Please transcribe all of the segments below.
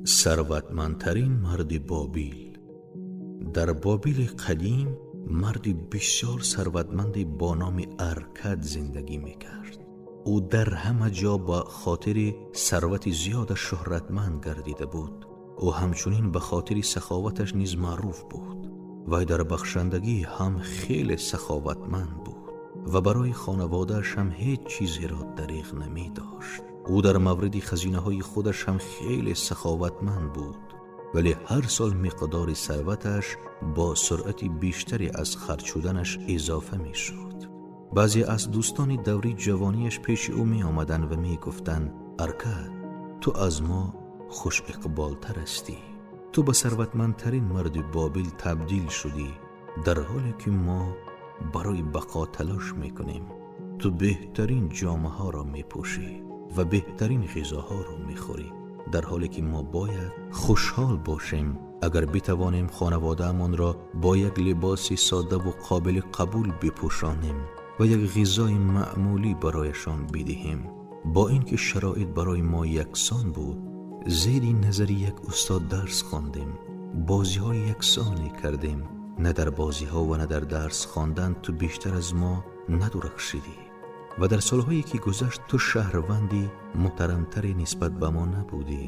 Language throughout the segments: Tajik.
Сарватмандтарин марди Бобил. Дар Бобили қадим марди бисёр сарватманде бо номи Аркад зиндагӣ мекард. Ӯ дар ҳама ҷо ба хотири сарвати зиёдаш шӯҳратманд гардида буд. Ӯ ҳамчунин ба хотири саховаташ низ маъруф буд. Вай дар бахшандагӣ ҳам хеле саховатманд буд ва барои хонаводааш ҳам ҳеҷ чизеро дареғ намедошт. Ӯ дар мавриди хазинаҳои худаш ҳам хеле саховатманд буд, вале ҳар сол миқдори сарваташ бо суръати бештаре аз харҷ шуданаш изофа мешуд. Баъзе аз дӯстони даври ҷавониаш пеши ӯ меомаданд ва мегуфтанд: «Аркад, ту аз мо хушиқболтар ҳастӣ. Ту ба сарватмандтарин марди Бобил табдил шудӣ, дар ҳоле ки мо барои бақо талош мекунем. Ту беҳтарин ҷомаҳоро мепӯшӣ ва беҳтарин ғизоҳоро мехӯрӣ, дар ҳоле ки мо бояд хушҳол бошем агар битавонем хонаводаамонро бо як либоси сода ва қобили қабул бипӯшонем ва як ғизои маъмулӣ барояшон бидиҳем. Бо ин ки шароит барои мо яксон буд, зери назари як устод дарс хондем, бозиҳои яксоне кардем. На дар бозиҳо ва на дар дарс хондан ту бештар аз мо надурахшидӣ ва дар солҳое ки гузашт ту шаҳрванди муҳтарамтаре нисбат ба мо набудӣ.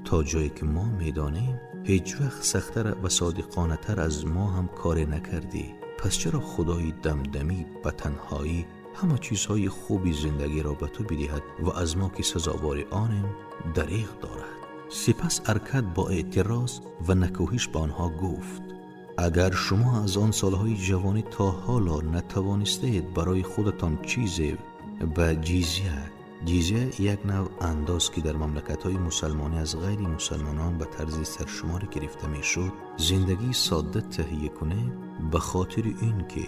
То ҷое ки мо медонем, ҳеҷ вақт сахттар ва содиқонатар аз мо ҳам коре накардӣ. Пас чаро Худои дамдамӣ ба танҳоӣ ҳама чизҳои хуби зиндагиро ба ту бидиҳад ва аз мо ки сазовори онем дареғ дорад?» Сипас Аркад бо эътироз ва накӯҳиш ба онҳо гуфт: «Агар шумо аз он солҳои ҷавонӣ то ҳоло натавонистаед барои худатон чизе ба ҷизя — ҷизя як навъ андоз, ки дар мамлакатҳои мусалмонӣ аз ғайри мусалмонон ба тарзи саршуморӣ гирифта мешуд — зиндагии содда таҳия кунед, ба хотири ин ки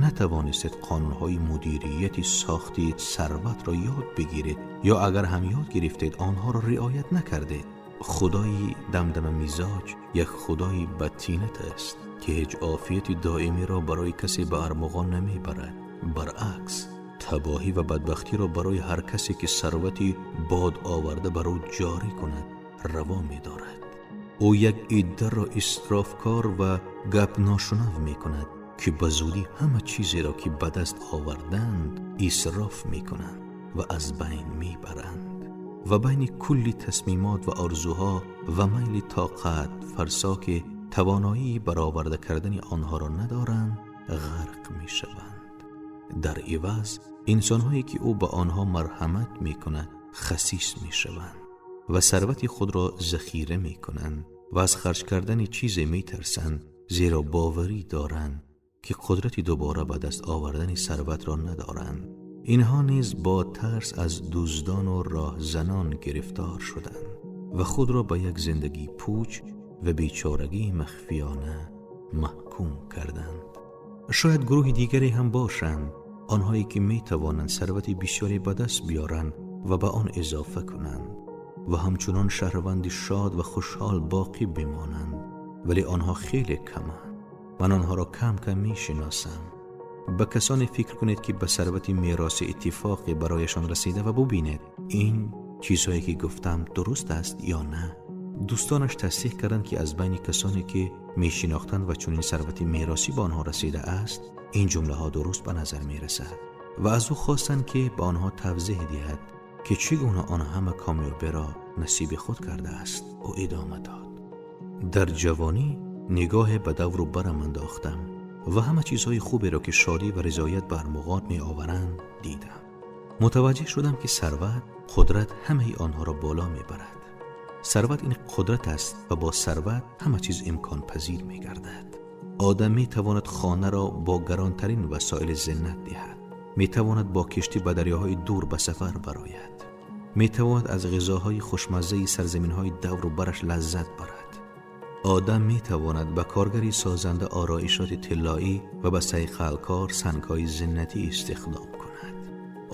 натавонистед қонунҳои мудирияти сохти сарватро ёд бигиред ё агар ҳам ёд гирифтед, онҳоро риоят накардед, Худои дамдамамизоҷ як худои бадтинат аст, ки ҳеҷ офияти доимиро барои касе ба армуғон намебарад. Баръакс, табоҳӣ ва бадбахтиро барои ҳар касе ки сарвати бод оварда бар ӯ ҷорӣ кунад, раво медорад. Ӯ як иддаро исрофкор ва гапношунав мекунад, ки ба зудӣ ҳама чизеро, ки ба даст оварданд, исроф мекунанд ва аз байн мебаранд ва байни кулли тасмимот ва орзуҳо ва майли тоқат фарсо, ки тавоноии бароварда кардани онҳоро надоранд, ғарқ мешаванд. Дар иваз инсонҳое, ки ӯ ба онҳо марҳамат мекунад, хасис мешаванд ва сарвати худро захира мекунанд ва аз харҷ кардани чизе метарсанд, зеро боварӣ доранд, ки қудрати дубора ба даст овардани сарватро надоранд. Инҳо низ бо тарс аз дуздон ва роҳзанон гирифтор шуданд ва худро ба як зиндагии пуч ва бечорагии махфиёна маҳкум карданд. Шояд гурӯҳи дигаре ҳам бошанд, онҳое ки метавонанд сарвати бисёре ба даст биёранд ва ба он изофа кунанд ва ҳамчунон шаҳрванди шод ва хушҳол боқӣ бимонанд, вале онҳо хеле каманд. Ман онҳоро кам кам мешиносам. Ба касоне фикр кунед, ки ба сарвати мероси иттифоқе барояшон расида, ва бубинед, ин чизҳое ки гуфтам, дуруст аст ё на». Дӯстонаш тасдиқ карданд, ки аз байни касоне ки мешинохтанд ва чунин сарвати меросӣ ба онҳо расидааст, ин ҷумлаҳо дуруст ба назар мерасад ва аз ӯ хостанд, ки ба онҳо тавзеҳ диҳад, ки чӣ гуна он ҳама комёбиро насиби худ кардааст. Ӯ идома дод: «Дар ҷавонӣ нигоҳе ба давру барам андохтам ва ҳама чизҳои хуберо, ки шодӣ ва ризоят ба армуғон меоваранд, дидам. Мутаваҷҷеҳ шудам, ки сарват, қудрат ҳамаи онҳоро боло мебарад. Сарват ин қудрат аст ва бо сарват ҳама чиз имконпазир мегардад. Одам метавонад хонаро бо гаронтарин васоили зинат диҳад, метавонад бо киштӣ ба дарёҳои дур ба сафар барояд, метавонад аз ғизоҳои хушмаззаи сарзаминҳои давру бараш лаззат барад. Одам метавонад ба коргари созанда ороишоти тиллоӣ ва ба сайқалкор сангҳои зинатӣ истихдом кунад.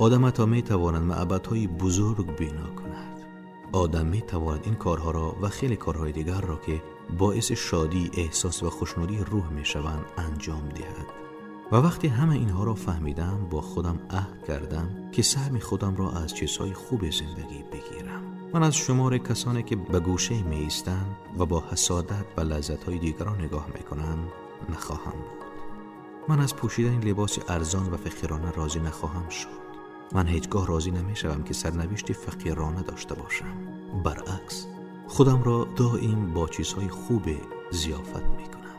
Одам ҳатто метавонад маъбадҳои бузург бино кунад. Одам метавонад ин корҳоро ва хеле корҳои дигарро, ки боиси шодӣ, эҳсос ва хушнудии рӯҳ мешаванд, анҷом диҳад. Ва вақте ҳама инҳоро фаҳмидам, бо худам аҳд кардам, ки саҳми худамро аз чизҳои хуби зиндагӣ бигирам. Ман аз шумори касоне, ки ба гӯшае меистанд ва бо ҳасодат ба лаззатҳои дигарон нигоҳ мекунанд, нахоҳам буд. Ман аз пӯшидани либоси арзон ва фақирона розӣ нахоҳам шуд. Ман ҳеҷгоҳ розӣ намешавам, ки сарнавишти фақирона дошта бошам. Баръакс, худамро доим бо чизҳои хубе зиёфат мекунам.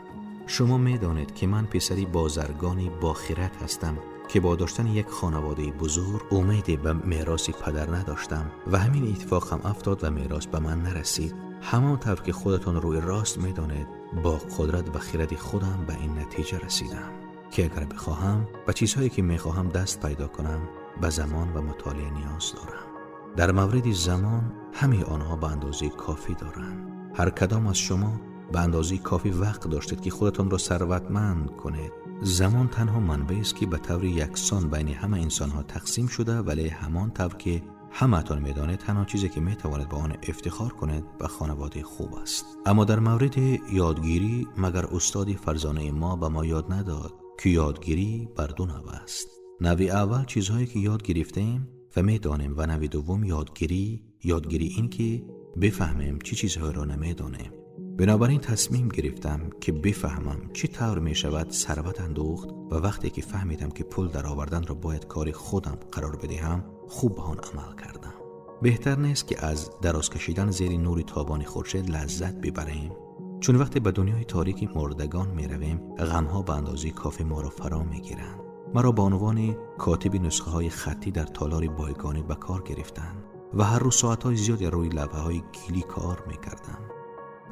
Шумо медонед, ки ман писари бозаргони бохират ҳастам, ки бо доштани як хонаводаи бузург умеде ба мероси падар надоштам ва ҳамин иттифоқ ҳам афтод ва мерос ба ман нарасид. Ҳамон тавр ки худатон рӯи рост медонед, бо қудрат ва хиради худам ба ин натиҷа расидам, ки агар бихоҳам ба чизҳое ки мехоҳам даст пайдо кунам, ба замон ва мутолиа ниёз дорам. Дар мавриди замон ҳамаи онҳо ба андозаи кофӣ доранд. Ҳар кадом аз шумо ба андозаи кофӣ вақт доштед, ки худатонро сарватманд кунед. Замон танҳо манбаест, ки ба таври яксон байни ҳама инсонҳо тақсим шуда, вале ҳамон тавр ки ҳамаатон медонед, танҳо чизе ки метавонед ба он ифтихор кунед, ба хонаводаи хуб аст. Аммо дар мавриди ёдгирӣ, магар устоди фарзонаи мо ба мо ёд надод, ки ёдгирӣ бар ду навъ аст? Навъи аввал чизҳое ки ёд гирифтаем ва медонем, ва навъи дуввум ёдгирӣ ин ки бифаҳмем чӣ чизҳоеро намедонем. Бинобар ин тасмим гирифтам, ки бифаҳмам чӣ тавр мешавад сарват андӯхт, ва вақте ки фаҳмидам, ки пул дароварданро бояд кори худам қарор бидиҳам, хуб ба он амал кардам. Беҳтар нест, ки аз дароз кашидан зери нури тобони хуршед лаззат бибарем? Чун вақте ба дунёи торики мурдагон меравем, ғамҳо ба андозаи кофӣ моро фаро мегиранд. Маро ба унвони котиби нусхаҳои хаттӣ дар толори бойгонӣ ба кор гирифтанд ва ҳар рӯз соатҳои зиёде рӯи лавҳаҳои гилӣ кор мекардам.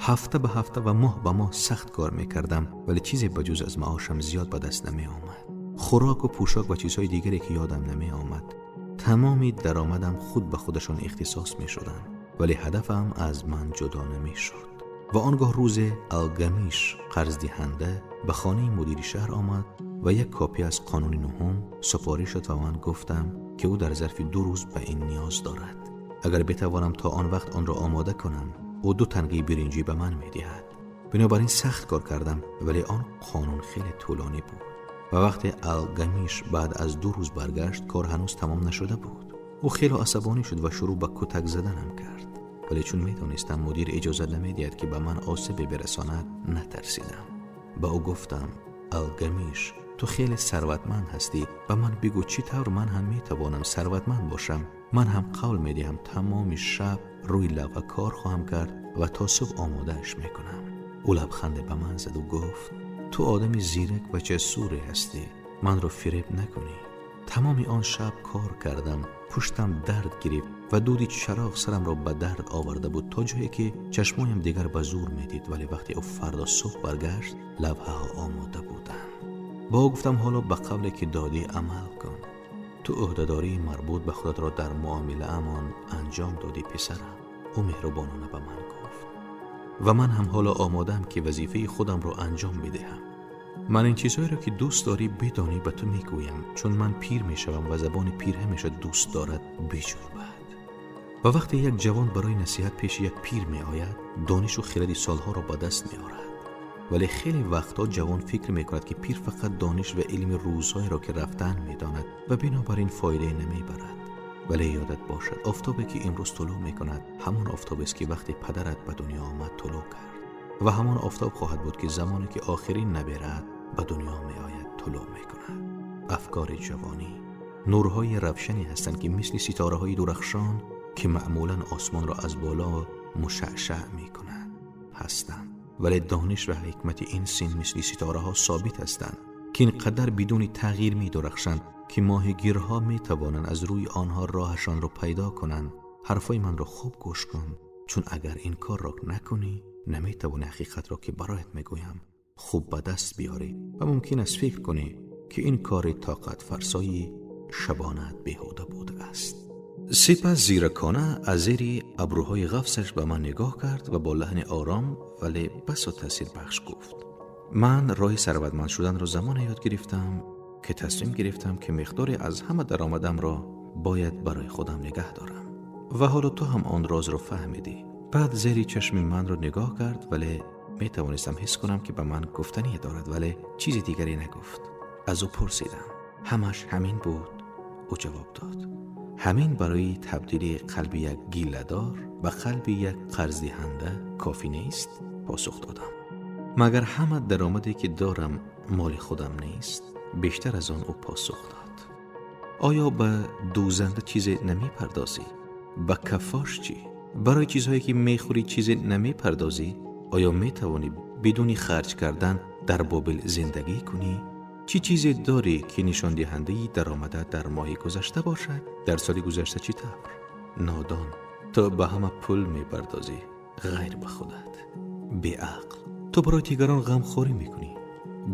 Ҳафта ба ҳафта ва моҳ ба моҳ сахт кор мекардам, вале чизе ба ҷуз аз маошам зиёд ба даст намеомад. Хӯрок ва пӯшок ва чизҳои дигаре ки ёдам намеомад. Тамоми даромадам худ ба худашон ихтисос мешуданд, вале ҳадафам аз ман ҷудо намешуд. Ва он гоҳ рӯзе Алгамиш, қарздиҳанда, ба хонаи мудири шаҳр омад ва як копия аз қонуни нуҳум супориш шуд ва ман гуфтам, ки ӯ дар зарфи 2 рӯз ба ин ниёз дорад. Агар битавонам то он вақт онро омода кунам, ӯ 2 тангаи биринҷӣ ба ман медиҳад. Бинобар ин сахт кор кардам, вале он қонун хеле тӯлонӣ буд. Ва вақте Алгамиш баъд аз 2 рӯз баргашт, кор ҳанӯз тамом нашуда буд. Ӯ хеле асабонӣ шуд ва шурӯъ ба кутак заданам кард. Вале чун медонистам мудир иҷозат намедиҳад, ки ба ман осебе бирасонад, натарсидам. Ба ӯ гуфтам: Алгамиш, ту хеле сарватманд ҳастӣ, ба ман бигӯ чӣ тавр ман ҳам метавонам сарватманд бошам. Ман ҳам қавл медиҳам, тамоми шаб рӯи лавҳа кор хоҳам кард ва то субҳ омодааш мекунам. Ӯ лабханде ба ман зад ва гуфт: ту одами зирак ва ҷасуре ҳастӣ, манро фиреб накунӣ. Тамоми он шаб кор кардам, пуштам дард гирифт ва дуди чароғ сарамро ба дард оварда буд, то ҷое ки чашмоям дигар ба зур медид. Вале вақте ӯ фардо субҳ баргашт, лавҳаҳо омода буданд. Ба ӯ гуфтам: ҳоло ба қавле ки додӣ амал кун. Ту ӯҳдадории марбут ба худатро дар муомилаамон анҷом додӣ, писарам. Ӯ меҳрубонона ба ман гуфт: ва ман ҳам ҳоло омодаам, ки вазифаи худамро анҷом бидиҳам. Ман ин чизҳоеро ки дӯст дорӣ бидонӣ ба ту мегӯям, чун ман пир мешавам ва забони пир ҳамеша дӯст дорад биҷунбад. Ва вақте як ҷавон барои насиҳат пеши як пир меояд, донишу хиради солҳоро ба даст меорад. Вале хеле вақтҳо ҷавон фикр мекунад, ки пир фақат дониш ва илми рӯзҳоеро ки рафтан медонад ва бинобар ин фоидае намебарад. Вале ёдат бошад, офтобе ки имрӯз тулӯъ мекунад, ҳамон офтобест, ки вақте падарат ба дунё омад тулӯъ кард, ва ҳамон офтоб хоҳад буд, ки замоне ки охирин набераат ба дунё меояд тулӯъ мекунад. Афкори ҷавонӣ нурҳои равшане ҳастанд, ки мисли ситораҳои дурахшон, ки маъмулан осмонро аз боло мушаъшаъ мекунанд, ҳастанд. Вале дониш ва ҳикмати ин син мисли ситораҳо собит ҳастанд, ки ин қадар бидуни тағйир медурахшанд, ки моҳигирҳо метавонанд аз рӯи онҳо роҳашонро пайдо кунанд. Ҳарфҳои манро хуб гӯш кун, чун агар ин корро накунӣ, наметавонӣ ҳақиқатро, ки бароят мегӯям, хуб ба даст биёрӣ ва мумкин аст фикр кунӣ, ки ин кори тоқатфарсои шабонаат беҳуда будааст. Сипас зиракона аз зери абрӯҳои ғафсаш ба ман нигоҳ кард ва бо лаҳни ором, вале басо таъсирбахш гуфт: ман роҳи сарватманд шуданро замоне ёд гирифтам, ки тасмим гирифтам, ки миқдоре аз ҳама даромадамро бояд барои худам нигаҳ дорам. Ва ҳоло ту ҳам он розро фаҳмидӣ. Баъд зери чашми манро нигоҳ кард, вале метавонистам ҳис кунам, ки ба ман гуфтание дорад, вале чизи дигаре нагуфт. Аз ӯ пурсидам: ҳамаш ҳамин буд? Ӯ ҷавоб дод: ҳамин барои табдили қалби як гилладор ба қалби як қарздиҳанда кофӣ нест? Посух додам: магар ҳама даромаде ки дорам моли худам нест? Бештар аз он ӯ посух дод: оё ба дӯзанда чизе намепардозӣ? Ба кафош чӣ? Барои чизҳое ки мехӯрӣ чизе намепардозӣ? Оё метавонӣ бидуни харҷ кардан дар Бобил зиндагӣ кунӣ? Чӣ чизе дорӣ ки нишондиҳандаи даромадат дар моҳи гузашта бошад? Дар соли гузашта чӣ тавр? Нодон, ту ба ҳама пул мепардозӣ, ғайр ба худат. Беақл, ту барои дигарон ғамхорӣ мекунӣ.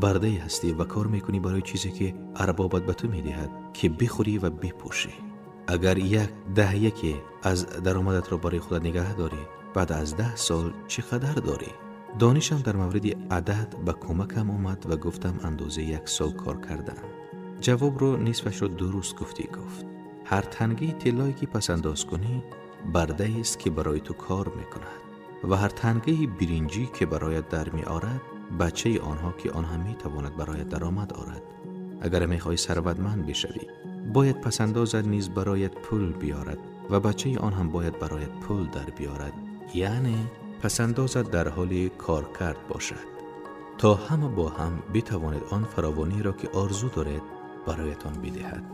Бардае ҳастӣ ва кор мекунӣ барои чизе ки арбобат ба ту медиҳад, ки бихӯрӣ ва бипӯшӣ. Агар 1/10 аз даромадатро барои худат нигаҳ дорӣ, баъд аз 10 сол чӣ қадар дорӣ? Донишам дар мавриди адад ба кӯмакам омад ва гуфтам андозаи 1 сол кор кардан. Ҷавобро нисфашро дуруст гуфтӣ, гуфт. Ҳар тангаи тиллое ки пасандоз кунӣ, бардаест ки барои ту кор мекунад, ва ҳар тангаи биринҷӣ ки бароят дар меорад, бачаи онҳо ки он ҳам метавонад бароят даромад орад. Агар мехоҳӣ сарватманд бишавӣ, бояд пасандозат низ бароят пул биёрад ва бачаи он ҳам бояд бароят пул дар биёрад. Яъне пасандозат дар ҳоли кор кард бошад, то ҳама бо ҳам битавонед он фаровониро ки орзу доред бароятон бидиҳад.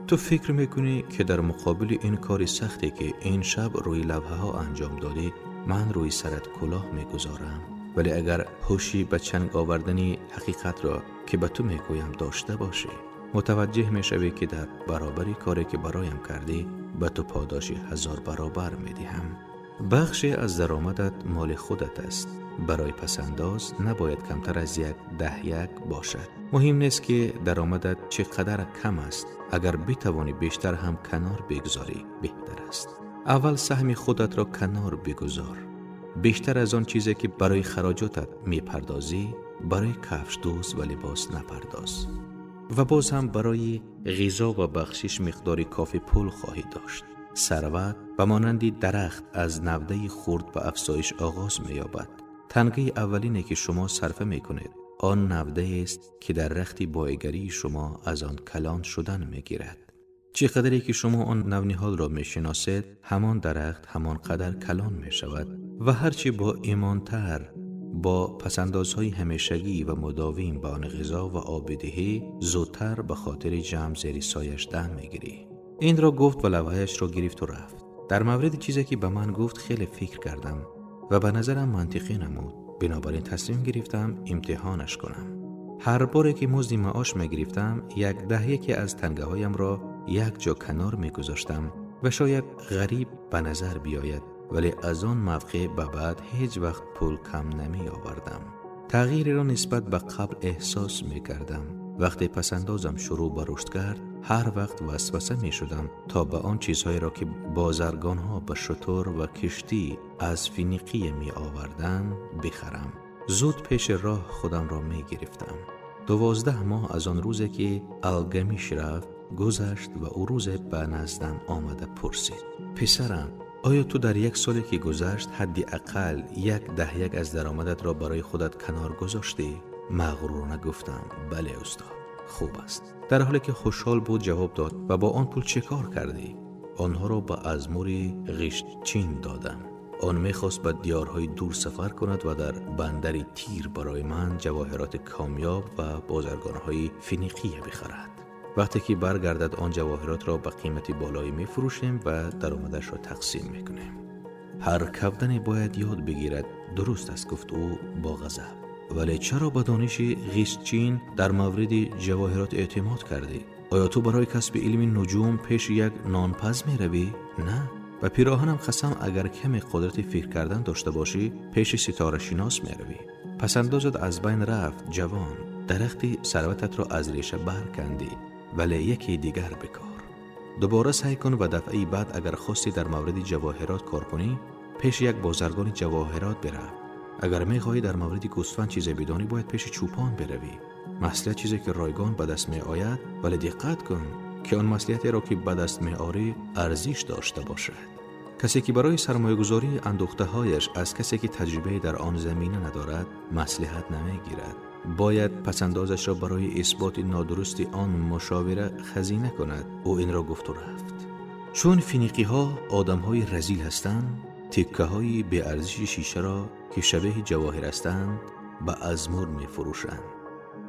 Ту фикр мекунӣ ки дар муқобили ин кори сахте ки ин шаб рӯи лавҳаҳо анҷом додӣ, ман рӯи сарат кулоҳ мегузорам. Вале агар ҳуши ба чанг овардани ҳақиқатро ки ба ту мегӯям дошта бошӣ, мутаваҷҷеҳ мешавӣ ки дар баробари коре ки бароям кардӣ, ба ту подоши 1000 баробар медиҳам. Бахше аз даромадат моли худат аст. Барои пасандоз набояд камтар аз 1/10 бошад. Муҳим нест ки даромадат чӣ қадар кам аст. Агар битавонӣ бештар ҳам канор бигузорӣ, беҳтар аст. Аввал саҳми худатро канор бигузор. Бештар аз он чизе ки барои хароҷотат мепардозӣ, барои кафшдӯз ва либос напардоз. Ва боз ҳам барои ғизо ва бахшиш миқдори кофӣ пул хоҳӣ дошт. Сарват ба монанди дарахт аз навдаи хурд ба афзоиш оғоз меёбад. Тангаи аввалине ки шумо сарфа мекунед, он навдаест ки дар рахти боигарии шумо аз он калон шудан мегирад. Чӣ қадаре ки шумо он навниҳолро мешиносед, ҳамон дарахт ҳамон қадар калон мешавад ва ҳарчи бо имонтар, бо пасандозҳои ҳамешагӣ ва мудовим ба он ғизо ва об бидиҳӣ, зудтар ба хотири ҷамъ зери сояш дам мегирӣ. Инро гуфт ва лавҳаашро гирифт ва рафт. Дар мавриди чизе ки ба ман гуфт хеле фикр кардам ва ба назарам мантиқӣ намуд. Бинобар ин тасмим гирифтам имтиҳонаш кунам. Ҳар боре ки музди маош мегирифтам, 1/10 аз тангаҳоямро як ҷо канор мегузоштам ва шояд ғариб ба назар биёяд, вале аз он мавқеъ ба баъд ҳеҷ вақт пул кам намеовардам. Тағйиреро нисбат ба қабл эҳсос мекардам. Вақте пасандозам шурӯъ ба рушд кард, ҳар вақт васваса мешудам то ба он чизҳоеро ки бозаргонҳо ба шутур ва киштӣ аз Финиқия меоварданд бихарам. Зуд пеши роҳ худамро мегирифтам. 12 моҳ аз он рӯзе ки Алгамиш рафт гузашт ва ӯ рӯзе ба наздам омада пурсид: писарам, оё ту дар 1 соле ки гузашт ҳадди ақал 1/10 аз даромадатро барои худат канор гузоштӣ? Мағрурона гуфтам: бале устод. Хуб аст. Дар ҳоле ки хушҳол буд ҷавоб дод: ва бо он пул чӣ кор кардӣ? Онҳоро ба азмури ғиштчин додам. Он мехост ба диёрҳои дур сафар кунад ва дар бандари Тир барои ман ҷавоҳироти комёб ва бозаргонҳои Финиқия бихарад. Вақте ки баргардад он ҷавоҳиротро ба қимати болоӣ мефурӯшем ва даромадашро тақсим мекунем. Ҳар кавдане бояд ёд бигирад. Дуруст аст, гуфт ӯ бо ғазаб. Вале чаро ба дониши ғиштчин дар мавриди ҷавоҳирот эътимод кардӣ? Оё ту барои касби илми нуҷум пеши як нонпаз меравӣ? На. Ба пироҳанам қасам, агар каме қудрати фикр кардан дошта бошӣ, пеши ситорашинос меравӣ. Пасандозат аз байн рафт, ҷавон. Дарахти сарвататро аз реша баркандӣ, вале яке дигар бикор. Дубора саъй кун ва дафъаи баъд агар хостӣ дар мавриди ҷавоҳирот кор кунӣ, пеши як бозаргони ҷавоҳирот бирав. Агар мехоҳӣ дар мавриди гӯсфанд чизе бидонӣ, бояд пеши чӯпон биравӣ. Маслиҳат чизе ки ройгон ба даст меояд, вале диққат кун ки он маслиҳатеро ки ба даст меорӣ арзиш дошта бошад. Касе ки барои сармоягузории андӯхтаҳояш аз касе ки таҷрибае дар он замина надорад маслиҳат намегирад, бояд пасандозашро барои исботи нодурусти он мушовира хазина кунад. Ӯ инро гуфт ва рафт. Чун финиқиҳо одамҳои разил ҳастанд, тиккаҳои беарзиши шишаро, ки шабеҳи ҷавоҳир ҳастанд, ба азмур мефурӯшанд.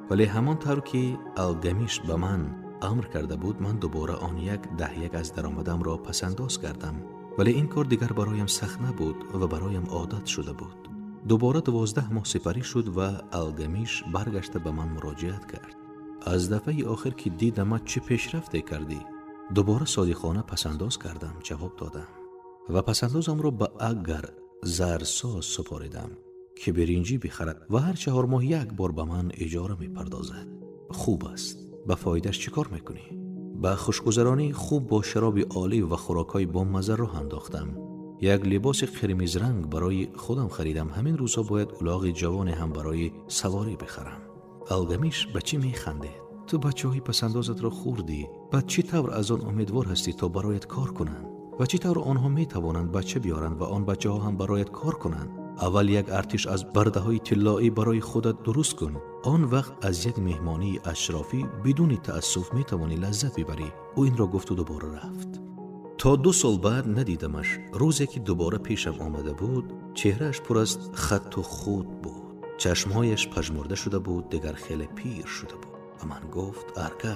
Вале ҳамон тавр ки Алгамиш ба ман амр карда буд, ман дубора он 1/10 аз даромадамро пасандоз кардам. Вале ин кор дигар бароям сахт набуд ва бароям одат шуда буд. Дубора 12 моҳ сипарӣ шуд ва Алгамиш баргашта ба ман муроҷиат кард. Аз дафъаи охир ки дидамат чӣ пешрафте кардӣ? Дубора содиқона пасандоз кардам, ҷавоб додам ва пасандозамро ба Агар зарсоз супоридам, ки биринҷӣ бихарад ва ҳар 4 моҳ як бор ба ман иҷора мепардозад. Хуб аст. Ба фоидааш чӣ кор мекунӣ? Ба хушгузаронии хуб бо шароби олӣ ва хӯрокҳои бомазза роҳ андохтам. Як либоси қирмизранг барои худам харидам. Ҳамин рӯзҳо бояд улоғи ҷавоне ҳам барои саворӣ бихарам. Алгамиш ба чӣ механдед? Ту бачаҳои пасандозатро хӯрдӣ. Баъд чӣ тавр аз он умедвор ҳастӣ то бароят кор кунанд? Ва чӣ тавр онҳо метавонанд бача биёранд ва он бачаҳо ҳам бароят кор кунанд? Аввал як артиш аз бардаҳои тиллоӣ барои худат дуруст кун. Он вақт аз як меҳмонии ашрофӣ бидуни таассуф метавонӣ лаззат бибарӣ. Ӯ инро гуфту дубора рафт. То 2 сол баъд надидамаш. Рӯзе ки дубора пешам омада буд, чеҳрааш пур аз хатту худ буд. Чашмҳояш пажмурда шуда буд, дигар хеле пир шуда буд. Ба ман гуфт: Арка,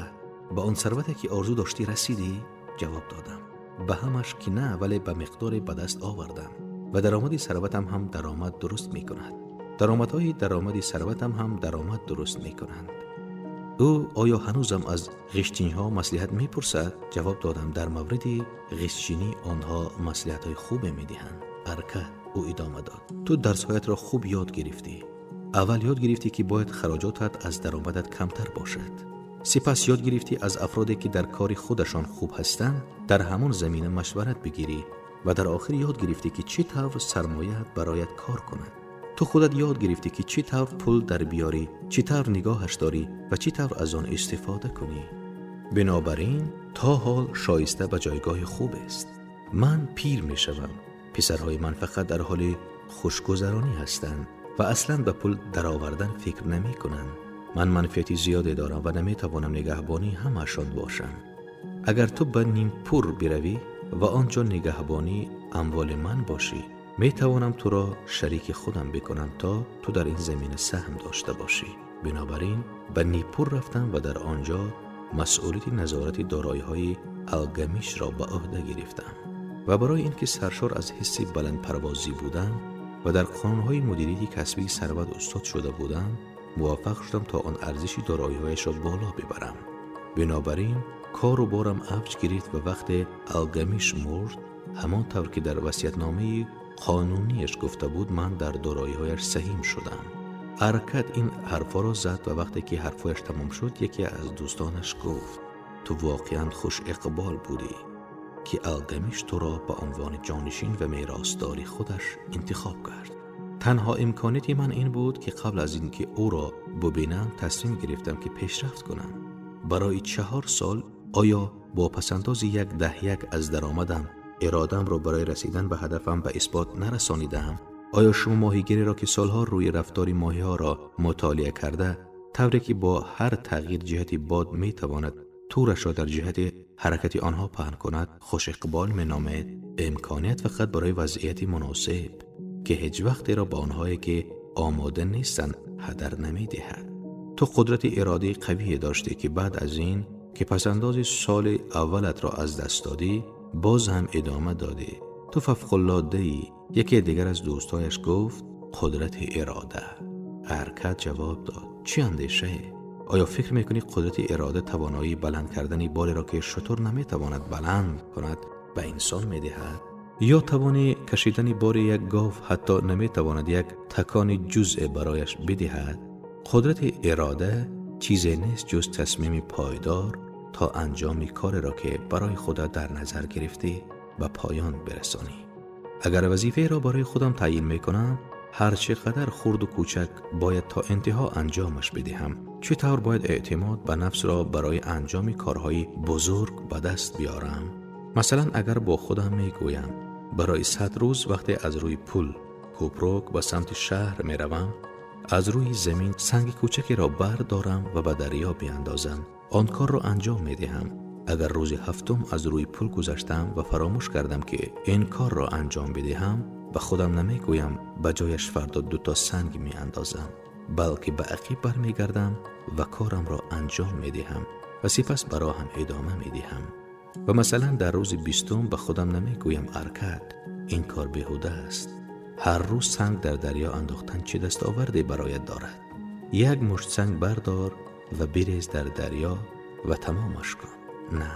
ба он сарвате ки орзу доштӣ расидӣ? Ҷавоб додам: ба ҳамаш ки на, вале ба миқдоре ба даст овардам ва даромади сарватам ҳам даромад дуруст мекунад. Даромадҳои даромади сарватам ҳам даромад дуруст мекунанд. Ӯ оё ҳанӯзам аз ғиштинҳо маслиҳат мепурсад? Ҷавоб додам: дар мавриди ғиштчинӣ онҳо маслиҳатҳои хубе медиҳанд. Арка, ӯ идома дод, ту дарсҳоятро хуб ёд гирифтӣ. Аввал ёд гирифтӣ, ки бояд хароҷотат аз даромадат камтар бошад. Сипас ёд гирифтӣ аз афроде, ки дар кори худашон хуб ҳастанд, дар ҳамон замина машварат бигирӣ ва дар охир ёд гирифтӣ, ки чӣ тавр сармояат бароят кор кунад. Ту худат ёд гирифтӣ, ки чӣ тавр пул дар биёрӣ, чӣ тавр нигоҳаш дорӣ ва чӣ тавр аз он истифода кунӣ. Бинобар ин то ҳол шоиста ба ҷойгоҳи хубест. Ман пир мешавам. Писарҳои ман фақат дар ҳоли хушгузаронӣ ҳастанд ва аслан ба пул даровардан фикр намекунанд. Ман манфиати зиёде дорам ва наметавонам нигаҳбонии ҳамаашон бошам. Агар ту ба Нимпур биравӣ ва он ҷо нигаҳбонии амволи ман бошӣ, метавонам туро шарики худам бикунам, то ту дар ин замина саҳм дошта бошӣ. Бинобар ин ба Нипур рафтам ва дар он ҷо масъулияти назорати дороиҳои Алгамишро ба ӯҳда гирифтам. Ва барои ин ки саршор аз ҳисси баландпарвозӣ будам ва дар қонунҳои мудирияти касбии сарват устод шуда будам, муваффақ шудам то он арзиши дороиҳояшро боло бибарам. Бинобар ин кору борам авҷ гирифт ва вақте Алгамиш мурд, ҳамон тавр ки дар васиятномаи қонунияш гуфта буд, ман дар дороиҳояш саҳим шудам. Аркад ин ҳарфҳоро зад ва вақте ки ҳарфҳояш тамом шуд, яке аз дӯстонаш гуфт: ту воқеан хуш иқбол будӣ, ки Алгамиш туро ба унвони ҷонишин ва меросдори худаш интихоб кард. Танҳо имконияти ман ин буд, ки қабл аз ин ки ӯро бубинам, тасмим гирифтам, ки пешрафт кунам. Барои 4 сол оё бо пасандози 1/10 аз даромадам иродамро барои расидан ба ҳадафам ба исбот нарасонидаам? Оё шумо моҳигиреро, ки солҳо рӯи рафтори моҳиҳоро мутолиа карда, тавре ки бо ҳар тағйир ҷиҳати бод метавонад тӯрашро дар ҷиҳати ҳаракати онҳо паҳн кунад, хушиқбол меномед? Имконият фақат барои вазъияти муносиб, ки ҳеҷ вақтеро ба онҳое, ки омода нестанд, ҳадар намедиҳад. Ту қудрати иродии қавие доштӣ, ки баъд аз ин ки пасандози соли аввалатро аз даст додӣ, боз ҳам идома додӣ. Ту фавқулодаӣ. Яке дигар аз дӯстҳояш гуфт: қудрати ирода. Аркад ҷавоб дод: чӣ андешае? Оё фикр мекунӣ қудрати ирода тавоноии баланд кардани бореро, ки шутур наметавонад баланд кунад, ба инсон медиҳад? Ё тавони кашидани бори як гов ҳатто наметавонад як такони ҷузъе барояш бидиҳад? Қудрати ирода чизе нест ҷуз тасмими пойдор то анҷоми кореро, ки барои худат дар назар гирифтӣ, ба поён бирасонӣ. Агар вазифаеро барои худам таъйин мекунам, ҳар чӣ қадар хурду кӯчак, бояд то интиҳо анҷомаш бидиҳам. Чӣ тавр бояд эътимод ба нафсро барои анҷоми корҳои бузург ба даст биёрам? Масалан, агар бо худам мегӯям: барои 100 рӯз вақте аз рӯи пул кӯпрук ба самти шаҳр меравам, аз рӯи замин санги кӯчакеро бардорам ва ба дарё биандозам, он корро анҷом медиҳам. Агар рӯзи ҳафтум аз рӯи пул гузаштам ва фаромӯш кардам, ки ин корро анҷом бидиҳам, ба худам намегӯям ба ҷояш фардо дуто санг меандозам, балки ба ақиб бармегардам ва корамро анҷом медиҳам ва сипас ба роҳам идома медиҳам. Ва масалан дар рӯзи 20 ба худам намегӯям Аркад, ин кор беҳуда аст. Ҳар рӯз санг дар дарё андохтан чӣ дастоварде бароят дорад? Як мушт санг бардор ва бирез дар дарё ва тамомаш кун. На,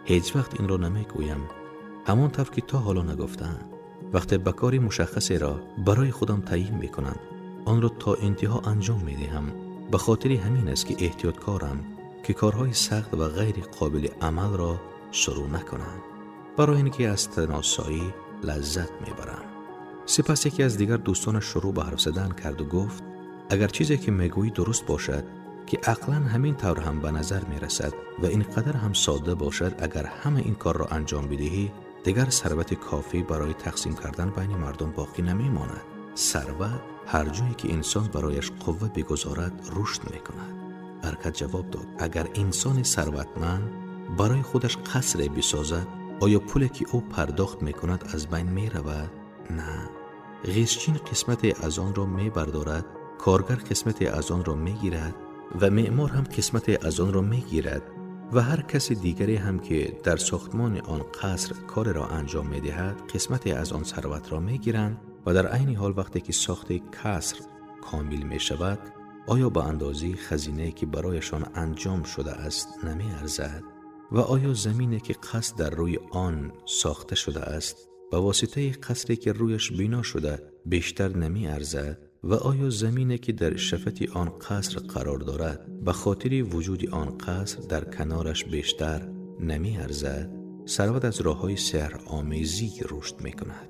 ҳеҷ вақт инро намегӯям, ҳамон тавр ки то ҳоло нагуфтаам. Вақте ба кори мушаххасеро барои худам таъйин мекунам, онро то интиҳо анҷом медиҳам. Ба хотири ҳамин аст, ки эҳтиёткорам, ки корҳои сахт ва ғайри қобили амалро шурӯъ накунам, барои ин ки аз таносоӣ лаззат мебарам. Сипас яке аз дигар дӯстонаш шурӯъ ба ҳарф задан карду гуфт: агар чизе ки мегӯӣ дуруст бошад, ки ақлан ҳамин тавр ҳам ба назар мерасад ва ин қадар ҳам содда бошад, агар ҳама ин корро анҷом бидиҳӣ, дигар сарвати кофӣ барои тақсим кардан байни мардум боқӣ намемонад. Сарват ҳар ҷое ки инсон барояш қувва бигузорад, рушд мекунад. Аркад ҷавоб дод: агар инсони сарватманд барои худаш қасре бисозад, оё пуле ки ӯ пардохт мекунад аз байн меравад? На. Ғизчин қисмате аз онро мебардорад, коргар қисмате аз онро мегирад ва меъмор ҳам қисмате аз онро мегирад ва ҳар каси дигаре ҳам ки дар сохтмони он қаср кореро анҷом медиҳад, қисмате аз он сарватро мегиранд ва дар айни ҳол вақте ки сохти қаср комил мешавад, оё ба андозаи хазинае ки барояшон анҷом шудааст намеарзад? Ва оё замине ки қаср дар рӯи он сохта шудааст, ба воситаи қасре ки рӯяш бино шуда бештар намеарзад? Ва оё замине ки дар шафати он қаср қарор дорад, ба хотири вуҷуди он қаср дар канораш бештар намеарзад? Сарват аз роҳҳои сеҳромезӣ рушд мекунад.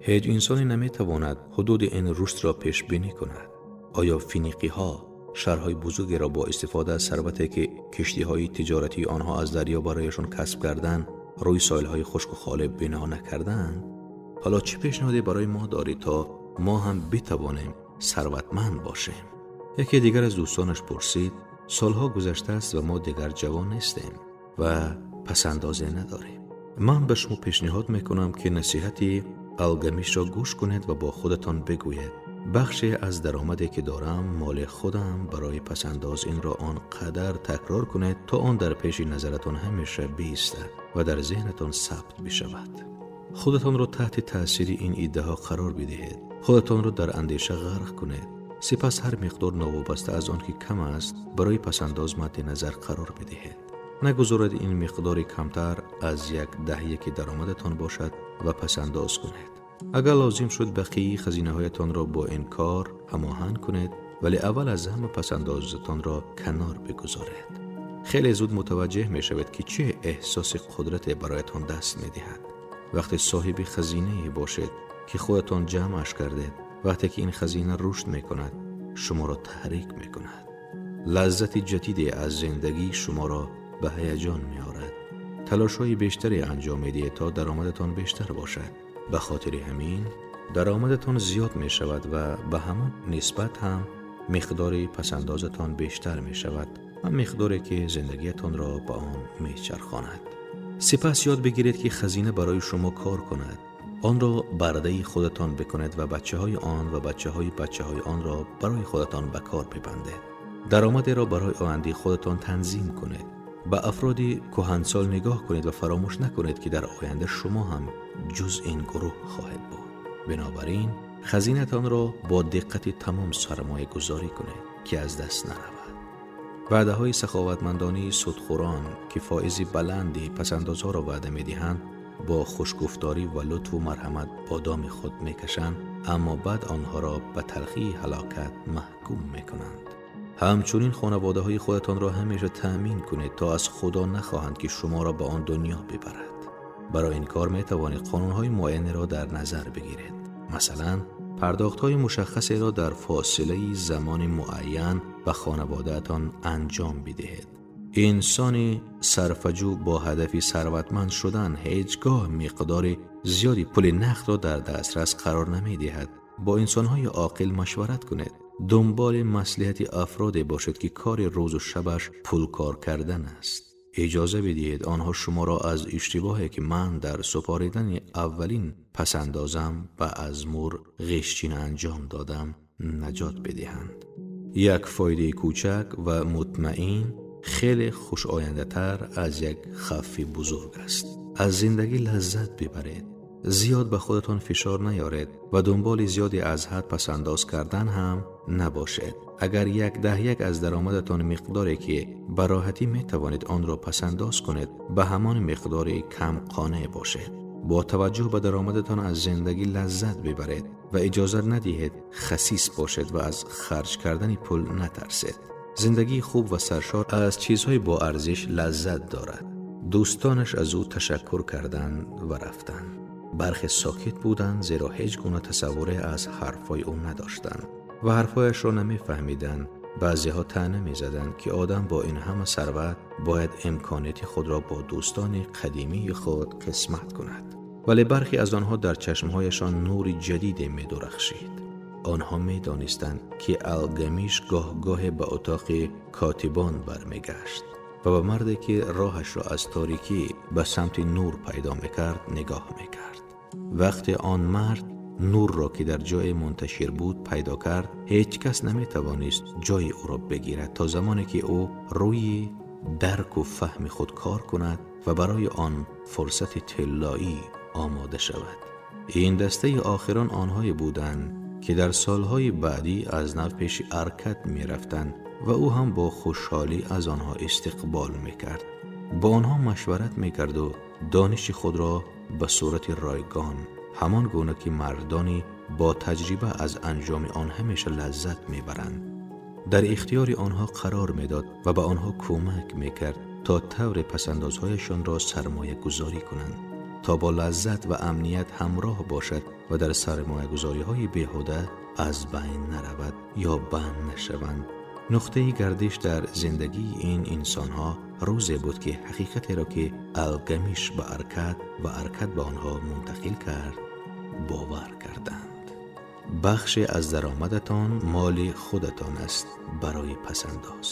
Ҳеҷ инсоне наметавонад ҳудуди ин рушдро пешбинӣ кунад. Оё финиқиҳо шаҳрҳои бузургеро бо истифода аз сарвате ки киштиҳои тиҷоратии онҳо аз дарё барояшон касб карданд, рӯи соҳилҳои хушку холӣ бино накарданд? Ҳоло чӣ пешниҳоде барои мо дорӣ, то мо ҳам битавонем сарватманд бошем? Яке дигар аз дӯстонаш пурсид: солҳо гузаштааст ва мо дигар ҷавон нестем ва пасандозе надорем. Ман ба шумо пешниҳод мекунам, ки насиҳати Алгамишро гӯш кунед ва бо худатон бигӯед: бахше аз даромаде ки дорам моли худам барои пасандоз. Инро он қадар такрор кунед, то он дар пеши назаратон ҳамеша биистад ва дар зеҳнатон сабт бишавад. Худатонро таҳти таъсири ин иддаҳо қарор бидиҳед. Худатонро дар андеша ғарқ кунед. Сипас ҳар миқдор, новобаста аз он ки кам аст, барои пасандоз мадди назар қарор бидиҳед. Нагузоред ин миқдори камтар аз 1/10 даромадатон бошад ва пасандоз кунед. Агар лозим шуд, бақияи хазинаҳоятонро бо ин кор ҳамоҳанг кунед, вале аввал аз ҳама пасандозатонро канор бигузоред. Хеле зуд мутаваҷҷеҳ мешавед, ки чӣ эҳсоси қудрате бароятон даст медиҳад. Вақте соҳиби хазинае бошед, ки худатон ҷамъаш кардед, вақте ки ин хазина рушд мекунад, шуморо таҳрик мекунад. Лаззати ҷадиде аз зиндагӣ шуморо ба ҳаяҷон меорад. Талошҳои бештаре анҷом медиҳед, то даромадатон бештар бошад. Ба хотири ҳамин даромадатон зиёд мешавад ва ба ҳамон нисбат ҳам миқдори пасандозатон бештар мешавад ва миқдоре ки зиндагиятонро ба он мечархонад. Сипас ёд бигиред, ки хазина барои шумо кор кунад. Онро бардаи худатон бикунед ва бачаҳои он ва бачаҳои бачаҳои онро барои худатон ба кор бибандед. Даромадеро барои ояндаи худатон танзим кунед. Ба афроди кӯҳансол нигоҳ кунед ва фаромӯш накунед, ки дар оянда шумо ҳам ҷуз ин гурӯҳ хоҳед буд. Бинобар ин хазинатонро бо диққати тамом сармоягузорӣ кунед, ки аз даст наравад. Ваъдаҳои саховатмандонии судхӯрон, ки фоизи баланди пасандозҳоро ваъда медиҳанд, бо хушгуфторӣ ва лутфу марҳамат ба доми худ мекашанд, аммо баъд онҳоро ба талхии ҳалокат маҳкум мекунанд. Ҳамчунин хонаводаҳои худатонро ҳамеша таъмин кунед, то аз Худо нахоҳанд, ки шуморо ба он дунё бибарад. Барои ин кор метавонед қонунҳои муайянеро дар назар бигиред. Масалан, пардохтҳои мушаххасеро дар фосилаи замони муайян ба хонаводаатон анҷом бидиҳед. Инсони сарфаҷӯ бо ҳадафи сарватманд шудан ҳеҷ гоҳ миқдори зиёди пули нақдро дар дастрас қарор намедиҳад. Бо инсонҳои оқил машварат кунед. Дунболи маслиҳати афроде бошед, ки кори рӯзу шабаш пул кор кардан аст. Иҷоза бидиҳед онҳо шуморо аз иштибоҳе, ки ман дар супоридани аввалин пасандозам ба Азмур ғишчин анҷом додам, наҷот бидиҳанд. Як фоидаи кӯчак ва мутмаин хеле хушояндатар аз як хавфи бузург аст. Аз зиндагӣ лаззат бибаред. Зиёд ба худатон фишор наёред ва дунболи зиёде аз ҳад пасандоз кардан ҳам набошед. Агар 1/10 аз даромадатон миқдоре, ки ба роҳатӣ метавонед онро пасандоз кунед, ба ҳамон миқдори кам қонеъ бошед. Бо таваҷҷӯҳ ба даромадатон аз зиндагӣ лаззат бибаред ва иҷозат надиҳед хасис бошед ва аз харҷ кардани пул натарсед. Зиндагии хуб ва саршор аз чизҳои бо арзиш лаззат дорад. Дӯстонаш аз ӯ ташаккур карданд ва рафтанд. Бархе сокит буданд, зеро ҳеҷ гуна тасаввуре аз ҳарфҳои ӯ надоштанд ва ҳарфҳояшро намефаҳмиданд. Баъзеҳо таъна мезаданд, ки одам бо ин ҳама сарват бояд имконияти худро бо дӯстони қадимии худ қисмат кунад. Вале бархе аз онҳо дар чашмҳояшон нури ҷадиде медурахшид. Онҳо медонистанд, ки Алгамиш гоҳ-гоҳе ба утоқи котибон бармегашт ва ба марде, ки роҳашро аз торикӣ ба самти нур пайдо мекард, нигоҳ мекард. Вақте он мард нурро, ки дар ҷое мунташир буд, пайдо кард, ҳеҷ кас наметавонист ҷои ӯро бигирад то замоне ки ӯ рӯи дарку фаҳми худ кор кунад ва барои он фурсати тиллоӣ омода шавад. Ин дастаи охирон онҳое буданд, ки дар солҳои баъдӣ аз нав пеши Аркад мерафтанд ва ӯ ҳам бо хушҳолӣ аз онҳо истиқбол мекард. Бо онҳо машварат мекарду дониши худро ба сурати ройгон, ҳамон гуна ки мардони бо таҷриба аз анҷоми он ҳамеша лаззат мебаранд, дар ихтиёри онҳо қарор медод ва ба онҳо кӯмак мекард то тавре пасандозҳояшонро сармоягузорӣ кунанд, то бо лаззат ва амният ҳамроҳ бошад ва дар сармоягузориҳои беҳуда аз байн наравад ё банд нашаванд. Нуқтаи гардиш дар зиндагии ин инсонҳо рӯзе буд, ки ҳақиқатеро, ки Алгамиш ба Аркад ва Аркад ба онҳо мунтақил кард, бовар карданд. Бахше аз даромадатон моли худатон аст барои пасандоз.